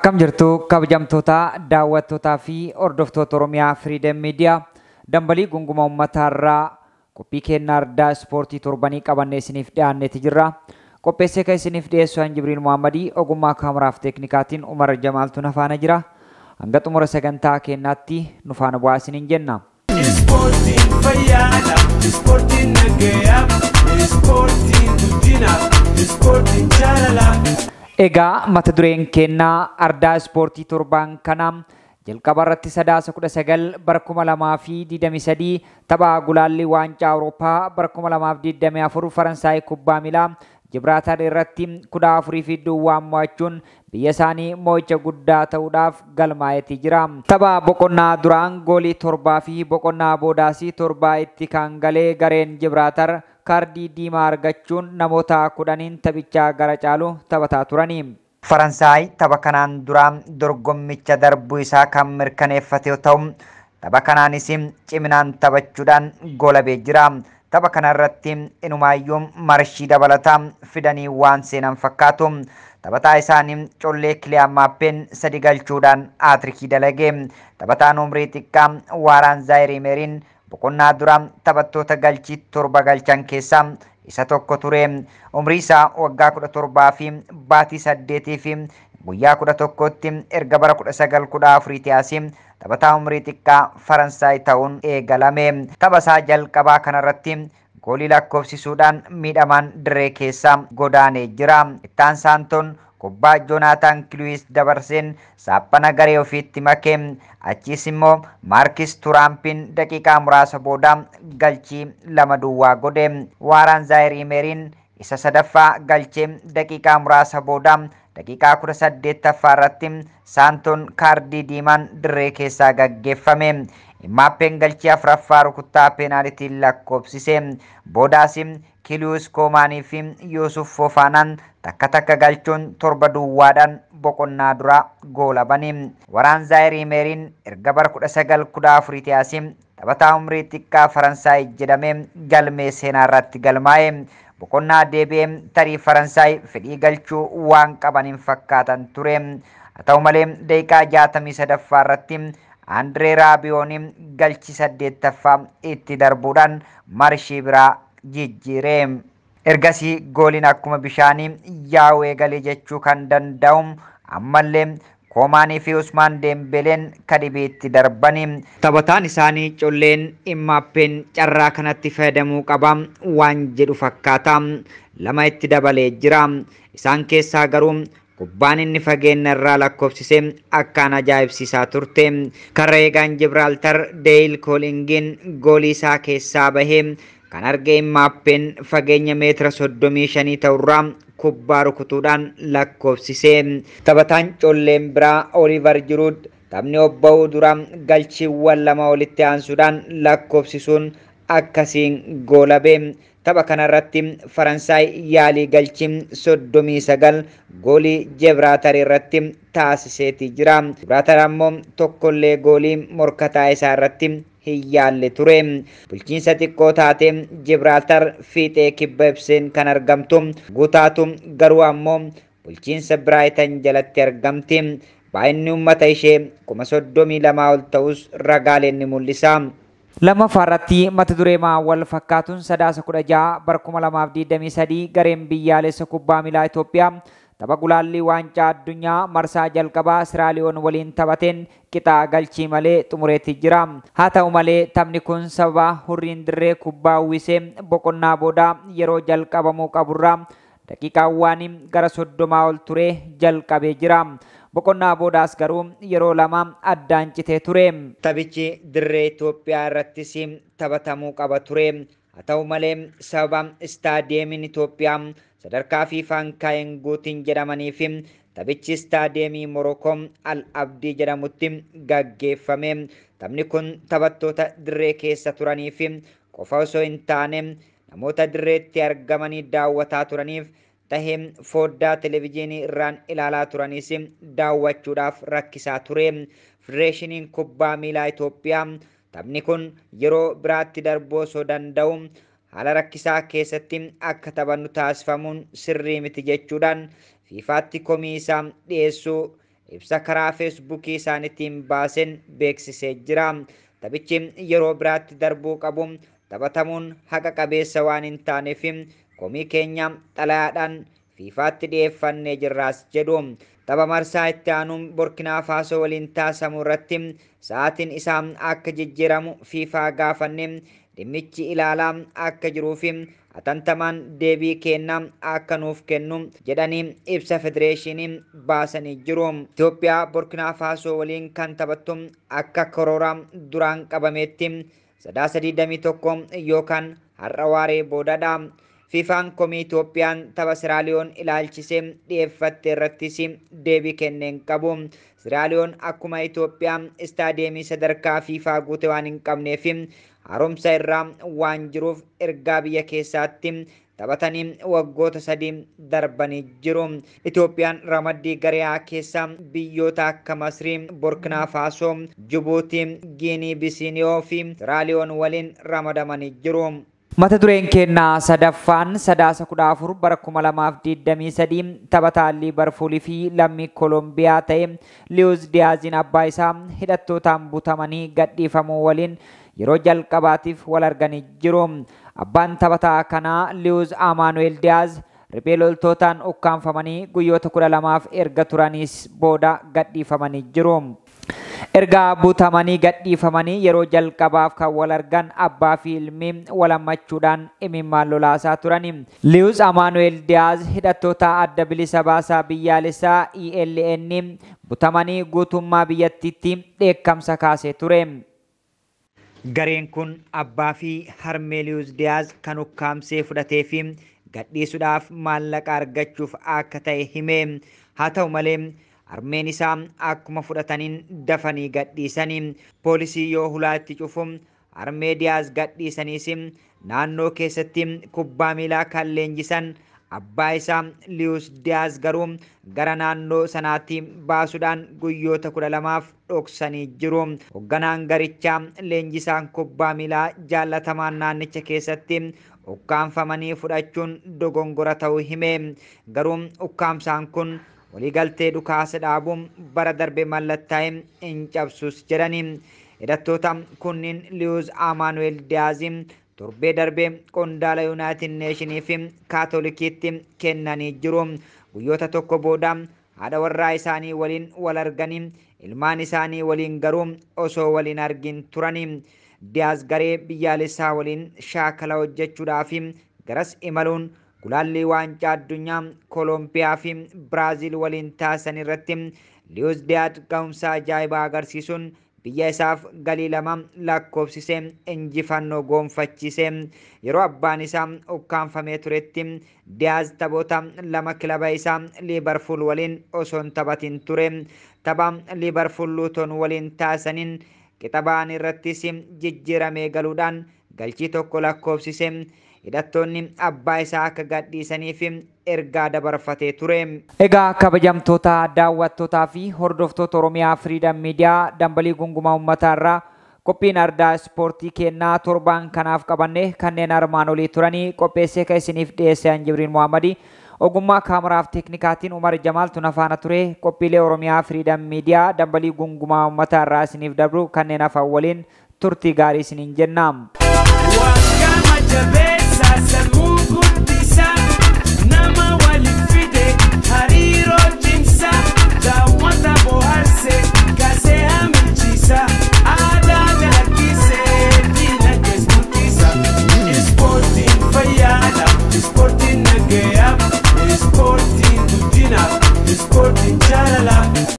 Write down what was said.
Akkam jirtu kabajamtoota daawwattootaa fi hordoftoota Oromiyaa Firiidem Miidiyaa dambalii gunguma uummataa irraa qophii kennaa ardaa ispoortii torbanii qabannee isiniif dhiyaanneeti jirra. Qopheessee kan isiniif dhiyeessu an Jibriil Muhammadii ogummaa kaameraaf teeknikaatiin Umar Jamaaltu na faana jira. Hanga xumura sagantaa kennaatti nu faana bu'aa isiniin jenna. Ispoortiin fayyaadha, ispoortiin nagayaa, ispoortiin guddina, ispoortiin jaalala. Egaa mata dureen kennaa ardaa ispoortii torbaan kana jalqaba irratti 19/9 bara 2023 tapha gulaalli waancaa Awurooppaa bara 2024 Faransaay kubbaa miilaa Jibraaltar irratti 14-0 mo'achuun biyya isaanii mo'icha guddaa ta'uudhaaf galmaa'eetii jira. Tapha boqonnaa duraan goolii 7 fi boqonnaa boodaas 7 itti kan galee gareen Jibraaltar kaardii diimaa argachuun namoota 10 taphichaa gara caalu taphataa turani. Faransaay tapha kanaan dura dorgommicha darbuu isaa kan mirkaneeffate yoo ta'u, tapha kanaanis ciminaan taphachuudhaan goolabee jira. Tapha kanarratti inumaayyuu marshii dabalataa fidanii waan seenan fakkaatu. Taphataa isaanii collee Kiliyaan Maappeen 3 galchuudhaan aatirikii dalage. Taphataan umrii xiqqaa Waaraan Zaayirii boqonnaa dura taphattoota galchii 7 galchan keessaa isa tokko ture. Umrii isaa waggaa 17 fi baatii 8 fi guyyaa 11tti erga bara 1914 asii taphataa umrii xiqqaa Faransaay ta'uun eegalame. Tapha isaa jalqabaa kanarratti goolii lakkoofsisuudhaan miidhamaan dirree keessaa godaanee jira. Ittaan Saantoon kubbaa Joonaatan Kiluwis dabarseen saaphana garee ofiitti make. Achiis immoo Maarkis Turaampiin daqiiqaa muraasa booda galchii 2-0 godhe. Waaraan Zaayirii Meeriin isa sadaffaa galchee daqiiqaa muraasa booda daqiiqaa 18ffaa irratti Saantoon kaardii diimaan dirree keessaa gaggeeffame. Imaappeen galchii 4ffaa rukuttaa peenaalitiin lakkoofsise. Boodaas Kilius Koomaanii fi Yuusuf Fofaanaan takka takka galchuun 7-0 boqonnaa dura goolabani. Waraan Zaayirii Meeriin erga bara 1914 asii taphataa umrii xiqqaa Faransaay jedhamee galmee seenaa irratti galmaa'e. Boqonnaa deebi'ee tarii Faransaay fedhii galchuu waan qaban hin fakkaatan ture. Haa ta'u malee daqiiqaa 63ffaa irratti Andree Raabiyoon galchii 8ffaa itti darbuudhaan marshii biraa jijjiire. Ergasii gooliin akkuma bishaanii yaa'u eegalee jechuu kan danda'u ammallee Koomaanii fi Usmaan Deembeleen kadibiitti darbani. Taphataan isaanii colleen Imaappeen carraa kanatti fayyadamuu qaba waan jedhu fakkaata. 2 itti dabalee jira. Isaan keessaa garuu kubbaan inni fageenya irraa lakkoofsise akkaan ajaa'ibsiisaa turte. Karra eegaan Jibraaltar Deeyil Koolingiin goolii isaa keessaa bahee kan arge Imaappeen fageenya meetira 35 ta'urraa kubbaa rukutuudhaan lakkoofsise. Taphataan colleen biraa Oliivar Jiruud taphni obba'uu dura galchiiwwan 2 walitti aansuudhaan lakkoofsisuun akkasiin goolabe. Tapha kanarratti Faransaay yaalii galchii 39 goolii Jibraaltar irratti taasiseeti jira. Jibraaltar ammoo tokkollee goolii morkataa isaa irratti hin yaalle ture. Bulchiinsa xiqqoo taate Jibraaltar fiixee kibba ibseen kan argamtu guutaatu garuu ammoo bulchiinsa Biraayitan jalatti argamti. Baay'inni uummata ishee 32,000 ol ta'us ragaaleen ni mul'isa. Lammaffaa irratti mata duree wal fakkaatuun 16/16 bara 2023 gareen biyyaalessa kubbaa miilaa Itoophiyaa tapha gulaallii waancaa addunyaa marsaa jalqabaa Siraaliyoon waliin taphateen qixaa galchii malee xumureetti jira. Haa ta'u malee taphni kun sababa hurriin dirree kubbaa uwwisee boqonnaa booda yeroo jalqabamuu qaburraa daqiiqaawwan gara 30 ol ture jalqabee jira. Boqonnaa boodaas garuu yeroo 2 addaan citee ture. Taphichi dirree Itoophiyaa irrattis taphatamuu qaba ture. Haa ta'u malee sababa istaadiyeemiin Itoophiyaa sadarkaa fiifaan kaa'een guutiin jedhamanii fi taphichi istaadiyeemii Morokoo Al Abdii jedhamutti gaggeeffame. Taphni kun taphattoota dirree keessa turanii fi qofa osoo hin taane namoota dirreetti argamanii daawwataa turaniif tahee foddaa televezyiinii irraan ilaalaa turanis daawwachuudhaaf rakkisaa ture. Federeeshiniin kubbaa miilaa Itoophiyaa taphni kun yeroo biraatti darbuu osoo danda'u haala rakkisaa keessatti akka taphannu taasifamuun sirrii miti jechuudhaan fiifaatti komii isaa dhiyeessuu ibsa karaa Feesbuukii isaaniitiin baaseen beeksisee jira. Taphichi yeroo biraatti darbuu qabu taphatamuun haqa qabeessa waan hin taaneef komii keenya xalayaadhaan FIFAatti dhiyeeffannee jirraas jedhu. Tapha marsaa itti aanuun Burkinaa Faasoo waliin taasifamu irratti sa'aatiin isaa akka jijjiiramu FIFA gaafanne dhimmichi ilaalaa akka jiruu fi atantamaan deebii kennaa akka nuuf kennu jedhanii ibsa federeeshinii baasanii jiru. Itoophiyaa Burkinaa Faasoo waliin kan taphattu akka karoora duraan qabametti Sadaasa 21 yookaan har'a waaree boodadha. FIFAn komii Itoophiyaan tapha Siraaliyoon ilaalchisee dhiyeeffatte irrattis deebii kennee hin qabu. Siraaliyoon akkuma Itoophiyaa istaadiyeemii sadarkaa FIFA guute waan hin qabneef haaromsa irraa waan jiruuf ergaa biyya keessaatti taphatanii waggoota 3 darbanii jiru. Itoophiyaan ramaddii garee A keessa biyyoota akka Masrii, Burkinaa Faasoo, Jibuutii, Giinii Bisiniyoo fi Siraaliyoon waliin ramadamanii jiru. Mata dureen kennaa sadaffaan Sadaasa 14 bara 2023 taphataa Liibarpuulii fi lammii Koolombiyaa ta'e Liwus Diyaaziin abbaa isaa hidhattootaan butamanii gadhiifamuu waliin yeroo jalqabaatiif wal arganii jiru. Abbaan taphataa kanaa Liwus Amaanu'eel Diyaaz riphee loltootaan ukkaanfamanii guyyoota 12f erga turaniis booda gadhiifamanii jiru. Erga butamanii gadhiifamanii yeroo jalqabaaf kan wal argan abbaa fi ilmi wal hammachuudhaan imimmaan lolaasaa turani. Liwus Amaanu'eel Diyaaz hidhattoota adda bilisa baasaa biyyaalessaa ELN butamanii guutummaa biyyattiitti dheekkamsa kaasee ture. Gareen kun abbaa fi harmee Liwus Diyaaz kan ukkaamsee fudhatee fi gadhiisuudhaaf maallaqa argachuuf akka ta'e hime. Haa ta'u malee harmeen isaa akkuma fudhataniin dafanii gadhiisanii poolisii yoo hulaatti cufu harmee Diyaaz gadhiisaniis naannoo keessatti kubbaa miilaa kan leenjisan abbaa isaa Liwus Diyaaz garuu gara naannoo sanaatti baasuudhaan guyyoota 12f dhoksanii jiru. Hoogganaan garichaa leenjisaan kubbaa miilaa jaallatamaan naannicha keessatti ukkaanfamanii fudhachuun dogongora ta'uu hime. Garuu ukkaamsaan kun waliigaltee dhukaasa dhaabuun bara darbe mallattaa'e hin cabsus jedhani. Hidhattoota kunniin Liwus Amaanu'eel Diyaaziin torbee darbe qondaala Yuunaayitid Neeshinii fi Kaatolikiitti kennanii jiru. Guyyoota tokko booda haadha warraa isaanii waliin wal arganii ilmaan isaanii waliin garuu osoo waliin argin turani. Diyaaz garee biyyaalessaa waliin shaakala hojjechuudhaaf garas imaluun gulaallii waancaa addunyaa Koolombiyaa fi Biraaziil waliin taasisan irratti Liwus Diyaaz ga'umsa ajaa'ibaa agarsiisuun biyya isaaf galii 2 lakkoofsisee injifannoo goonfachiise. Yeroo abbaan isaa ukkaanfamee turetti Diyaaz taphoota 2 kilaba isaa Liibarpuul waliin osoo hin taphatin ture. Tapha Liibarpuul Luuton waliin taasisaniin qixa ba'an irrattis jijjiiramee galuudhaan galchii 1 lakkoofsise. Hidhattoonni abbaa isaa akka gadhiisaniif ergaa dabarfatee ture. Egaa kabajamtoota daawwattootaa fi hordoftoota Oromiyaa Firiidam Miidiyaa dambalii gungumaa uummataa irraa qophiin ardaa ispoortii kennaa torbaan kanaaf qabanne kanneen armaan olii turanii qopheessee kan isiniif dhiyeesse Anjibriin Muhammadii. Ogummaa kaameraaf teeknikaatiin Umar Jamaaltu na faana ture. Qophiilee Oromiyaa Firiidam Miidiyaa dambalii gungumaa uummataa irraa isiniif dabru kanneen hafan waliin turtii gaarii isiniin jenna. Waan gama jabeessa.